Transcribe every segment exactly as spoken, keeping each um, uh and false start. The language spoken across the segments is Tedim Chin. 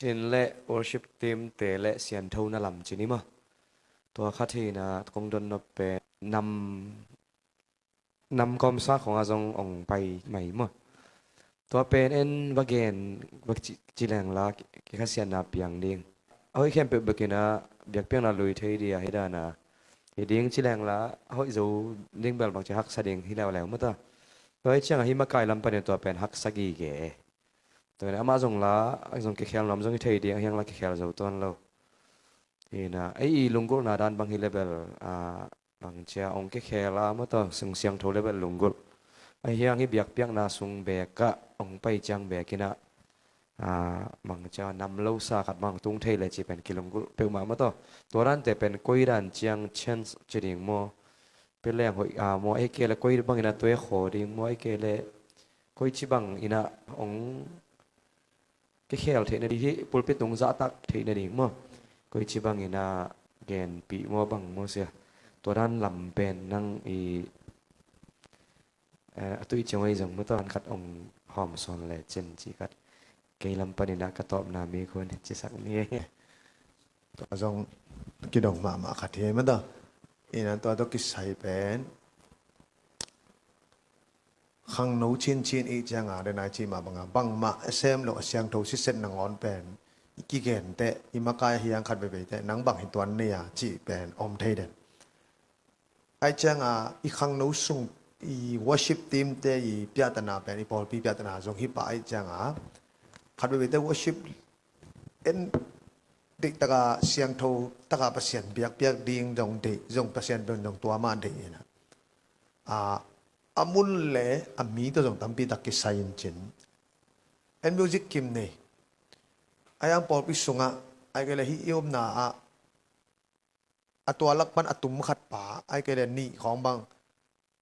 Cin le worship team te le siantho na lam cin i maw? Tua khat hi na kong donnop pen nam, nam kawmsa khong a zong ong pai mai maw? Tua pen en va gen va ci, ci leng la ki, kikhasiatna piang ding. A hoih khempeuh bekin a biakpiakna lui thei dia hi dana. Hi ding ci leng la a hoih zo ding bel bang ci haksa ding hi leuleu maw ta. Tua hi ciang a hi makai lam panin tua pen haksa gige. Tua amah zong la, zong kikhel nuam zong hi thei ding, a hiang la kikhel zo tuan lo. Hi na, ei i lunggulhna dan bang hi le bel, a, bang cia ong kikhel a maw ta, sung siangtho le bel lunggulh. A hiang hi biakpiakna sung bek ah ong pai ciang bek in a, a, bang cia nam lo sa khat bang tung thei le ci pen kilunggulh peuhmah maw ta. Tua dan te pen koi dan ciang chance ci ding maw? Pia leng hoih a maw, ei ke le koi bang in a tuai kho ding maw, ei ke le koi ci bang in a ong kikhel theih nading hi, pulpit tung zahtak theih nading maw? Koi ci bang in a genpih maw bang maw sia. Tua dan lam pen nang i, eh, a tui ciang oi zong maw ta, khat ong hawm sawn le cin ci khat. Kei lam panin a ka tawpna mi khun cisak ni. Tua zong kidong mahmah khat hi maw ta. Ina tua tawh kisai pen khangno cincin i cianga, den ai ci mah banga, bangmah a sem lo a siangtho siset nangawn pen i kigen teh, i makai hiang khat veivei teh, nang bang hi tuan nei a cih pen om thei den. Ai cianga i khangno sung i worship team te i piahtana pen, i pawlpi piahtana zong hi pah ai cianga, khat veivei teh worship en deih taka siangtho taka Pasian biakpiak ding zong deih, zong Pasian pen zong tua mah deih ina. A, a mun le a mi tawh zong tampi tak kisai in cin. En music kim nei. Ai ang pawlpi sungah, ai kei le hi i omna ah, a tua lak pan a tum khat pa, ai kei le nih khawng bang.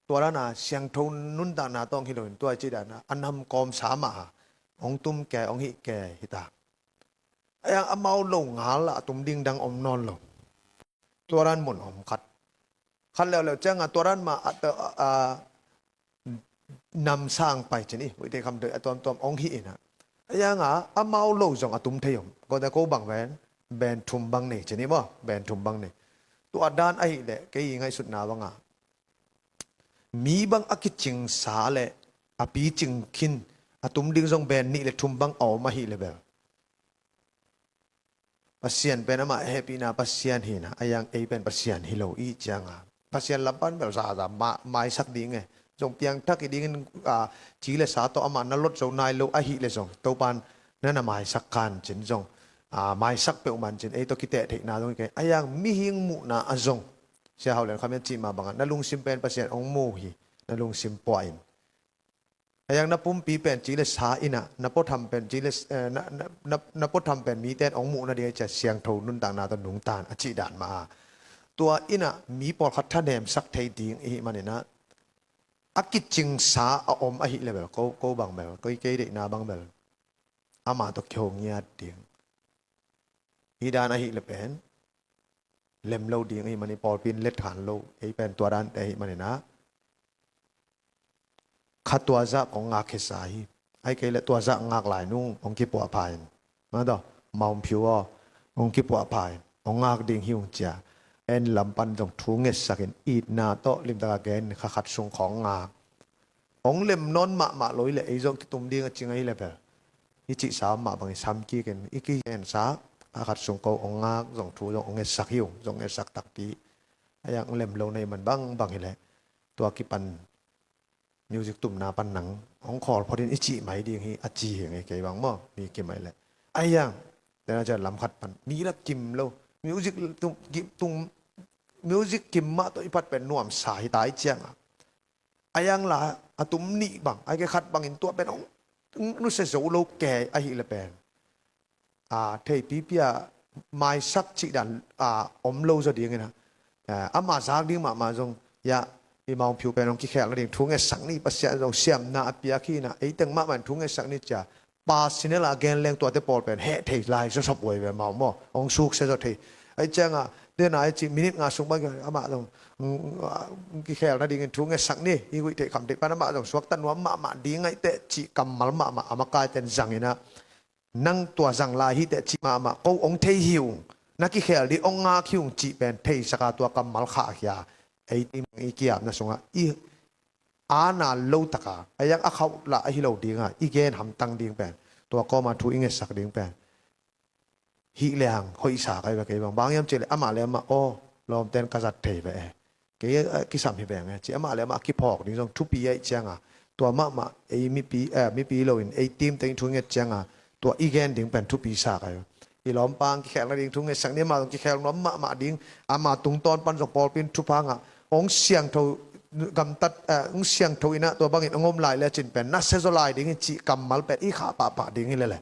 Tua dana siangtho nuntakna tawng hi loin tua ci dana a nam kawmsa mah a ong tum ke, ong hih ke hi ta. Ai ang amau lo ngal a tum ding dang om nawn lo. Tua dan mun om khat. Khat leuleu cianga tua dan mah a, a, a, nam sang pai cin i, uite kham doi a tuamtuam ong hi ina. Ai anga amau lo zong a tum thei om. Ko da ko bang ven, ben thum bang nei cin i maw, ben thum bang nei. Tua dan ahih leh kei i ngaihsutna banga mi bang a kicingsa le a picing khin a tum ding zong ben nih le thum bang a om ahih le bel Pasian pen amah a hehpihna Pasian hi na, a yang ei pen Pasian hi lo i cianga Pasian lam pan bel zaza ma, maisak ding e. Zong piangthak i dingin, a, ci le sa tawh amah na lot zo nai lo ahih le zong Topan na na maisak kan cin zong, a, maisak peuhman cin ei tawh kiteh theihna zong i kei. A yang mihing muhna a zong Sia Hau Lian Kham Hian cih mah bangah na lungsim pen Pasian ong mu hi, na lungsim puah in. A yang na pumpi pen ci le sa ina, na puatham pen ci le, eh, na, na, na, na puatham pen mite in ong muh nading a cia siangtho nuntakna tawh nungtan a cih dan mah a. Tua ina mi pawlkhat thanemsak thei ding i hih maninah a kicingsa a om ahih le bel, ko, ko bang bel, koi kei deihna bang bel, ama tawh kiho ngiat ding. Hi dan ahih le pen lem lo ding ahih manin pawlpi in let khan lo, ei pen tua dante ahih maninah kha tua zah kong ngak khesa hi. Ai kei le tua zah ngak lai nung hong kipuah pha in, ma daw, maum phiu aw, hong kipuah pha in hong ngak ding hi ung cia. En lam pan zong thu ngetsak in itna tawh limtaka gen in kha khat sung khawng ngak. Hong lem nawn mahmah lo i le ei zong kitum ding a cing ahi le bel i cihsa mah bangin sam kik in i kigensa a khat sung ko hong ngak zong thu zong hong ngetsak hi ung, zong ngetsak takpi. A yang lem lo na i man bangbang hi le tua kipan music tumna pan nang hong khawl phot in i cih mai ding hi a ci hi nge kei bang maw mi kim ai le. A yang tena cia lam khat pan mi la kim lo music tum, kim tum, music kim mah tawh i phat pen nuamsa hi ta i cianga. A yang la a tum nih bang, a ke khat bangin tua pen hong nusia zo lo ke ahih le pen a, theipi pia maisak cih dan, a, om lo zaw dingin a, a, ama zak ding mahmah zong ya i maung phiu pen hong kikhel nading thu ngetsak ni, Pasian zong siamna a piak hi na, ei teng mahmah in thu ngetsak ni cia. Personal a gen leng tuate pawl pen heh thei lai zawsop uai ve mau maw, hong suksia zaw thei. Ai cianga dena ai cih minute nga sung bang amah zong, mm, a, kikhel nadingin thu ngetsak ni, i guih theih kham theih pan amah zong suakta nuam mahmah ding ngaih teh cih kammal mahmah a makaiten zangin a nang tua zang lai hi teh cih mahmah, ko hong thei hi ung, na kikhel ding hong ngak hi ung cih pen theisak a, tua kammal khahkhia, ei team i ki-apna sungah i aana lo taka, a yang a khauh lah ahi lo dinga i gen hamtang ding pen, tua kawma thu i ngetsak ding pen hih le hang hoihsa ka hi ve kei bang. Bang hiam cih leh amah le amah, aw, lawmte'n ka zat thei ve e, kei a kisam hi veng e, ci amah le amah a kiphawk ding zong thupi ahih cianga, tua mahmah ei mipi, eh, mipi loin ei team teng thu nget cianga, tua i gen ding pen thupi sa ka hi ve. I lawmpa hong kikhel nading thu ngetsak ni, amah zong kikhel nuam mahmah ding, ama tungtawn pan zong pawlpi in thupha ngah, hong siangtho gamtat, eh, hong siangtho in ah tua bangin hong om lai lecin pen nasia zaw lai ding hi cih kammal pen i khah pahpah ding hi lele.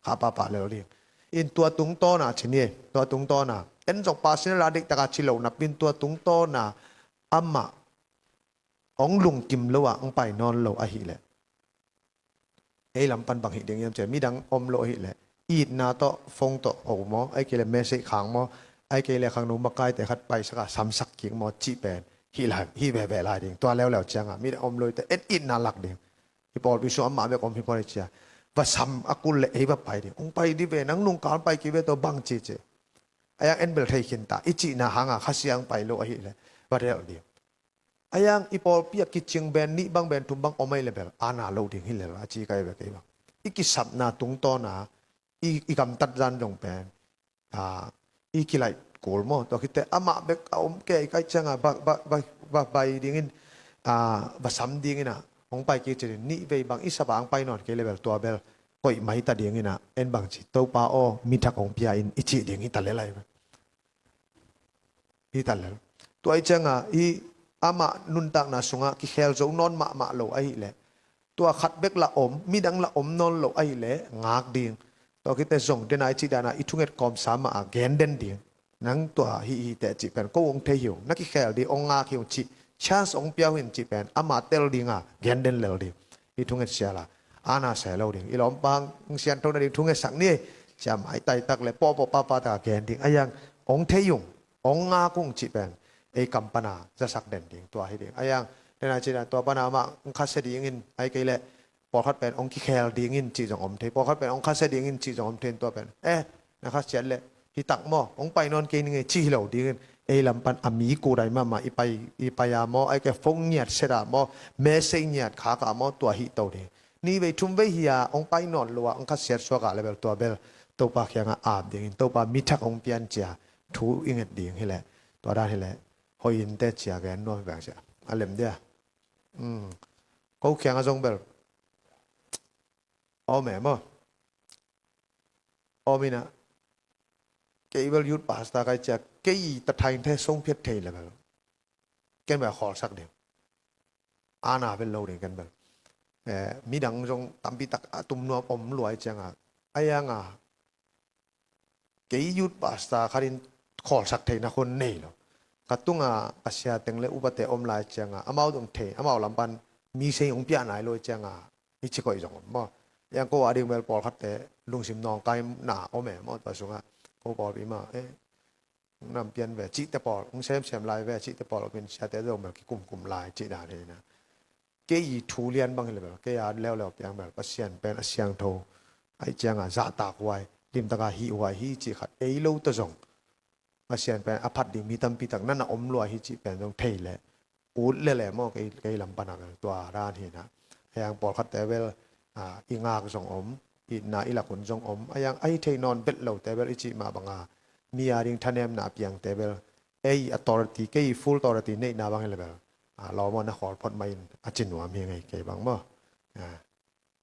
Khah pahpah lel ding. In tua tungtawna ci ni, tua tungtawna en zong personal a diktaka ci lo napin, tua tungtawna amah hong lungkim lo a hong pai nawn lo ahih leh, ei lam pan bang hih ding hiam cih leh, midang om lo ahih leh, itna tawh, phone tawh, o maw, ahih kei leh message khang maw, ahih kei leh khangno makaite khat paisak a samsak kik maw cih pen hih lai, hih veve lai ding. Tua leuleu cianga midang om lo ahih teh en itna lak ding. Hih pawlpi sung amah bek om hi pawh hi cia, va sam a kul leh ei va pai ding. Hong pai dih ve, nang nungkal pai kik ve tawh bang ci ci. A yang en bel thei khin ta, i cihna hanga Kha Siang pai lo ahih leh va delh ding. A yang i pawlpi a kicing ben, nih bang ben, thum bang om ahih leh bel aana lo ding hi lel a ci ka hi ve kei bang. I kisapna tungtawna i, i gamtat zan zong pen, a, i kilaih kul maw, tua khit teh amah bek a om kei ka hih cianga va, va, va, va bai dingin, a, va sam dingin ah hong pai kik ci ding. Nih vei bang i sap a hong pai nawn kei leh bel tua bel koih mai ta dingin ah en bang ci, Topa aw, mi thak hong pia in, i cih ding hi ta lel lai. Hi ta lel. Tua ahih cianga i amah nuntakna sungah kikhel zo nawn mahmah lo ahih leh, tua khat bek lah om, midang lah om nawn lo ahih leh ngak ding. Tua khit teh zong den a i cih dan a i thunget kawmsa mah a gen den ding. Nang tua hih hi teh cih pen ko hong thei hi ung, na kikhel ding hong ngak hi ung cih, chance hong pia uh hi ing cih pen ama tel dinga gen den lel ding. I thunget sial a aana se lo ding. I lawmpa hong siangtho nading thungetsak ni, cia maitai tak leh pawhpawh pahpah taka gen ding. A yang hong thei ung, hong ngak ung cih pen ei kam pana zasak den ding, tua hi ding. A yang, den a cih dan, tua pana amah hong khasia dingin, ahih kei leh pawlkhat pen hong kikhel dingin cih zong om thei, pawlkhat pen hong khasia dingin cih zong om thei, tua pen, eh, na khasiat leh hi tak maw, hong pai nawn kei ning e cih hi lo dingin, ei lam pan a mi kudai mahmah i pai, i pai a maw, ahih kei leh phone ngiat set a maw, message ngiat khak a maw, tua hi to ding. Nih vei thum vei hi a hong pai nawn lo a hong khasiat suak a leh bel tua bel Topa kiangah ap dingin, Topa, mi thak hong pia in cia thu i nget ding hi leh, tua dan hi leh hoih in teh cia gen nuam hi bang cia. A lem dia. Hmm. Ko kiangah zong bel om e maw. Om in ah, kei bel youth pastor ka hih cia, kei ta thain the song phiat thei leh bel ken bel khawlsak ding. Aana bel lo ding ken bel. Eh, midang zong tampi tak a tum nuam om lua ahih cianga, a yanga kei youth pastor khatin khawlsak theihna khun nei lo. Ka tunga a sia teng leh upate om lai cianga, amau zong thei, amau lam pan mi sei hong piah nai lo cianga, i ci koih zong om maw. Yang ko a ding bel pawlkhatte lungsim nawngkaina om e maw, tua sungah ko pawlpi mah, eh, nam pian ve cihte pawl, hong semsem lai ve cihte pawl om in, siate zong bel kikumkum lai cih dan hi na. Kei i thu lian bang hi leh bel, kei a leuleu piang bel, Pasian pen a siangtho ahih cianga zahtakhuai, limtaka hihhuai hi cih khat ei lo tawh zong, Pasian pen a phat ding mi tampi tak na na om lua hi cih pen zong thei leh ut lele maw, kei, kei lam pana bel tua dan hi na. A yang pawlkhatte bel, a, i ngak zong om, itna i lak hun zong om. A yang a hi thei nawn bet lote bel i cih mah banga mi a ding thanemna piangte bel, ei authority, kei full authority neihna bang hi leh bel, a, lawm aw, na khawl phot mah in a ci nuam hi ing ei kei bang maw. A,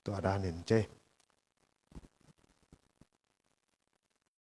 tua dan in cei.